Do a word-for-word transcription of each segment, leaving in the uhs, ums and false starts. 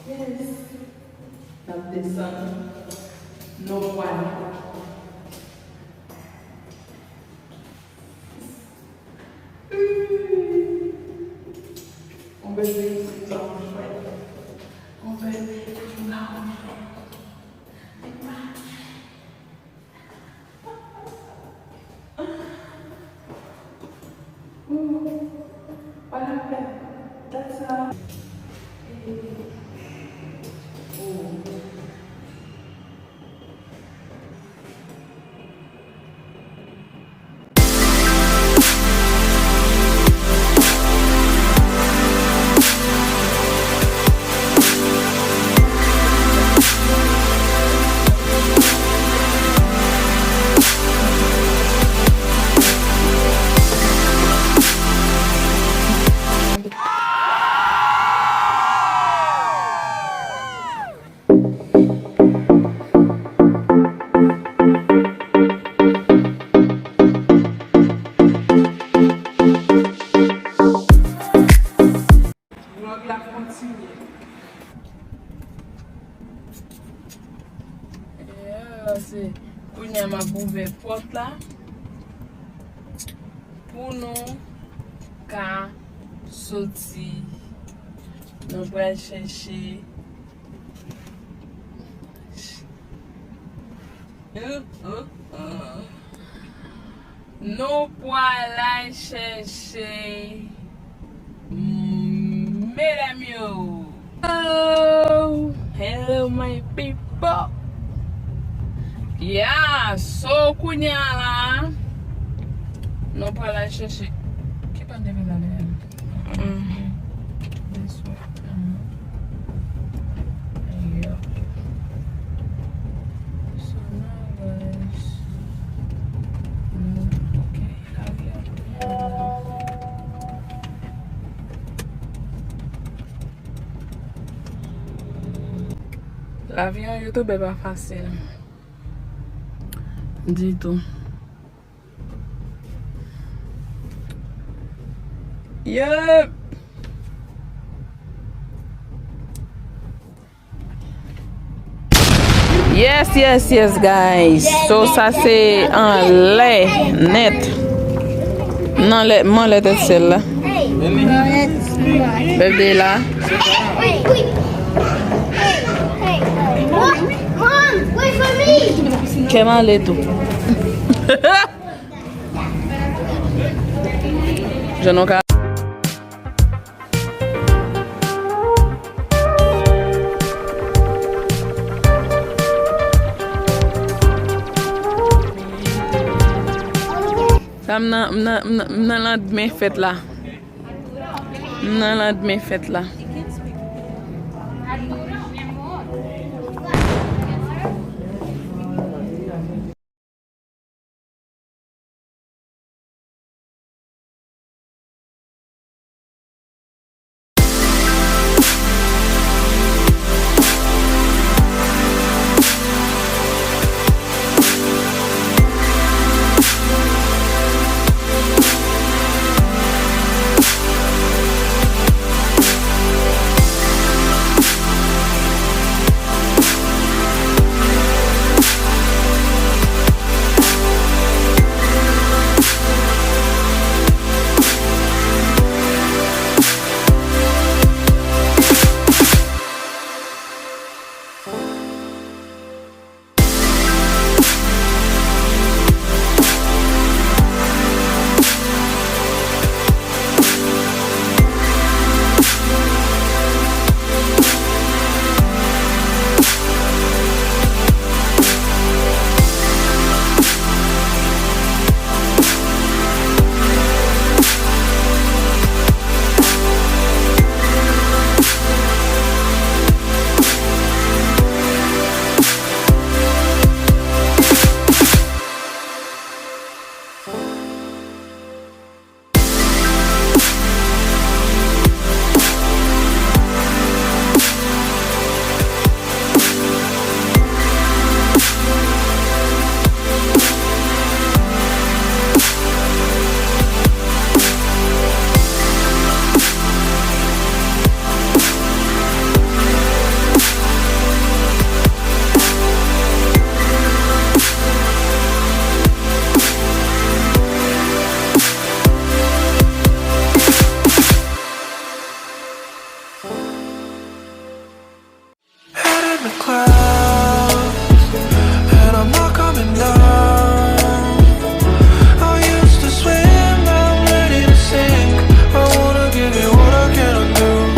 Yes. N ap desann. Nou pwale. On bebe ki pran yon jwèt. On bebe ki pran yon jwèt. Ooh, what happened? That's not. Ooh. Vlòg la kontinye. Yeah, se kounye a m ap ouvè pòt la pou nou ka soti. Nou pral chèche. Nou pral al chèche medam yo. Oh, hello my people. Yeah, so kounye a la, nou pral al chèche. Ki pa devye la, devye. Mm. This way. Mm. Yeah. So now, guys, mm, okay, la vi a kounye a la. La vi an youtubè pa fasil ditou. Yep. Yes, yes, yes, guys. So, sa se anlè nèt. M anlè, m anlè tèt syèl la. Bebe la. Kè m ale tou. Jan nou ka. Sa m nan, m nan, m nan, m nan landmen fèt la. M nan landmen fèt la. the clouds, and I'm not coming down. I used to swim, now I'm ready to sink. I wanna give you what I cannot do.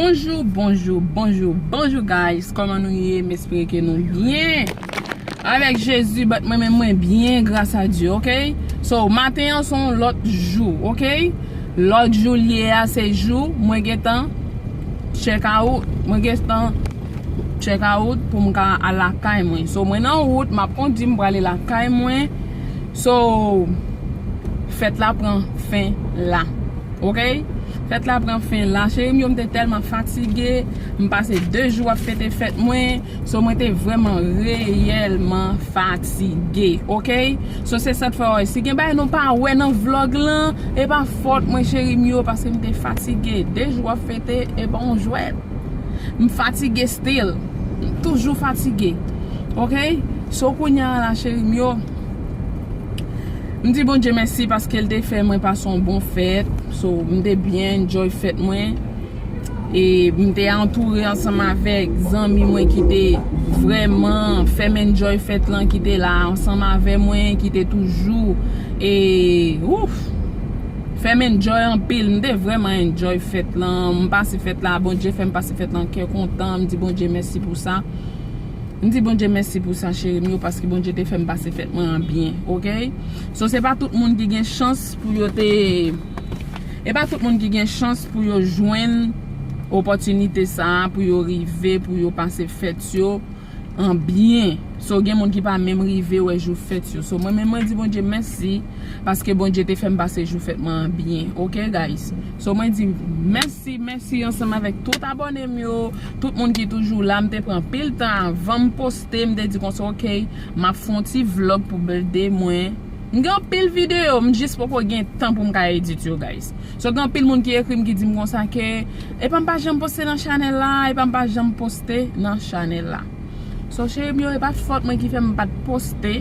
Bonjou, bonjou, bonjou, bonjou, guys. Kòman nou ye? M espere ke nou byen. Avèk Jezi, but mwen menm mwen byen, gras a Dye, ok? So, maten an se yon lòt jou, ok? Lòt jou l ye a, se jou mwen gentan check out, mwen gentan check out pou m ka al lakay mwen. So, mwen nan wout, m ap kondi, m prale lakay mwen. So, fèt la pran fen la. Ok? Fèt la pran fen la. Cheri m yo, m te tèlman fatige. M pase de jou ap fete fèt mwen. So, mwen te vrèman reyèlman fatige. Ok? So, se sa k fè w wè. Si gen bagay nou pa wè nan vlog lan, e pa fòt mwen, cheri m yo, paske m te fatige. De jou ap fete, e pa yon jwèt. M fatige still. M toujou fatige. Ok? So, kounye a la, cheri m yo, m di Bondye mèsi paske l te fè mwen pase yon bon fèt. So, m te byen enjoy fèt mwen. E m te antoure ansanm avèk zanmi mwen ki te vrèman fè m enjoy fèt lan, ki te la ansanm avè mwen, ki te toujou, e, ouf, fè m enjoy anpil. M te vrèman enjoy fèt lan. M pase fèt la, Bondye fè m pase fèt lan kè kontan. M di Bondye mèsi pou sa. M di Bondye mèsi pou sa, cheri m yo, paske Bondye te fè m pase fèt mwen an byen, ok? So, se pa tout moun ki gen chans pou yo te, e pa tout moun ki gen chans pou yo jwenn opòtinite sa a, pou yo rive, pou yo pase fèt yo an byen. So, gen moun ki pa menm rive wè jou fèt yo. So, mwen menm, mwen di Bondye mèsi, paske Bondye te fè m pase jou fèt mwen an byen, ok, guys? So, mwen di mèsi. Mèsi, mèsi ansanm avèk tout abòne m yo, tout moun ki toujou la. M te pran anpil tan avan m poste, m te di konsa, ok, m ap fè yon ti vlog pou birthday mwen. M gen anpil videyo, m jis poko gen tan pou m ka edit yo, guys. So, gen anpil moun ki ekri m, ki di m konsa ke, epa m pa janm poste nan chanèl la, epa m pa janm poste nan chanèl la. So, cheri m yo, e pa t fòt mwen ki fè m pa t poste.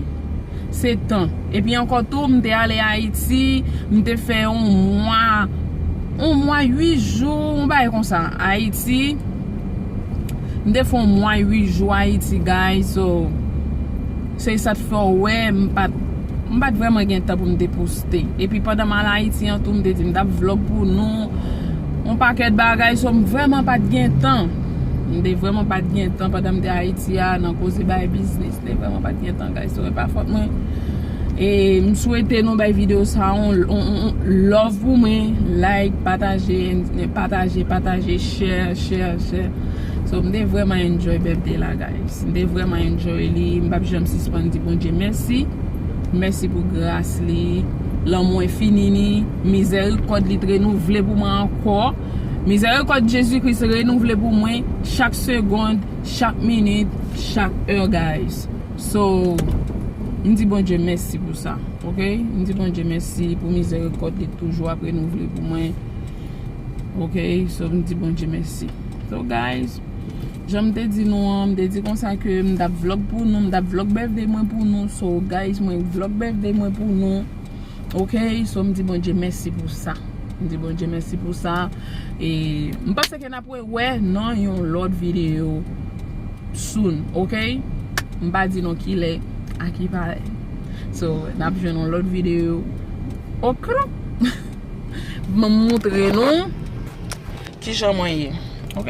Se tan. Epi ankò tou, m te ale Ayiti, m te fè yon mwa, yon mwa uit jou, yon bagay konsa, Ayiti. M te fè yon mwa uit jou Ayiti, guys. So, se sa k fè w wè, m pa t, m pa t vrèman gen tan pou m te poste. Epi pandan m al Ayiti an tou, m te di m t ap vlog pou nou. Yon pakèt bagay, so m vrèman pa t gen tan. M te vrèman pa t gen tan pandan m te Ayiti a, nan koze bay biznis, m te vrèman pa t gen tan, guys. So, e pa fòt mwen. E m swete nou bay videyo sa yon, yon, yon, yon love pou mwen. Like, pataje, pataje, pataje, share, share, share. So, m te vrèman enjoy birthday la, guys. M te vrèman enjoy li. M p ap janm sispann di Bondye mèsi. Mèsi pou gras li. Lanmou enfini li. Mizèrikòd li t renouvle pou mwen ankò. Mizèrikòd Jezi Kris renouvle pou mwen chak segonn, chak minit, chak è, guys. So, m di Bondye mèsi pou sa, ok? M di Bondye mèsi pou mizèrikòd li toujou ap renouvle pou mwen. Ok, so m di Bondye mèsi. So, guys, jan m te di nou an, m te di konsa ke m t ap vlog pou nou, m t ap vlog birthday mwen pou nou. So, guys, mwen vlog birthday mwen pou nou. Ok, so m di Bondye mèsi pou sa. M di Bondye mèsi pou sa. E m panse ke n ap wè nan yon lòt videyo soon, ok? M pa di nou kilè, a ki parèy. So, n ap jwenn yon lòt videyo. Ok. M moutre nou kijan mwen ye. Ok?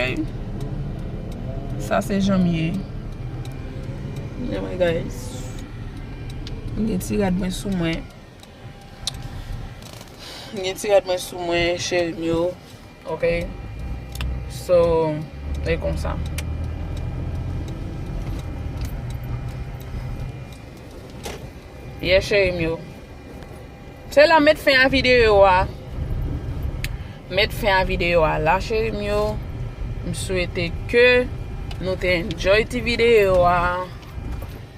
Sa se jan m ye. Anmwey, guys. M gen ti rad mwen sou mwen. M gen ti rad mwen sou mwen, cheri m yo. Ok? So, e konsa. Yeah, cheri m yo. Se la m met fen a videyo a. Met fen a videyo a la, cheri m yo. M swete ke nou te enjoy ti videyo a.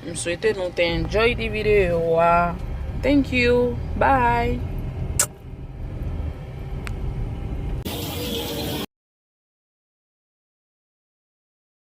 M swete nou te enjoy ti videyo a. Thank you. Bye.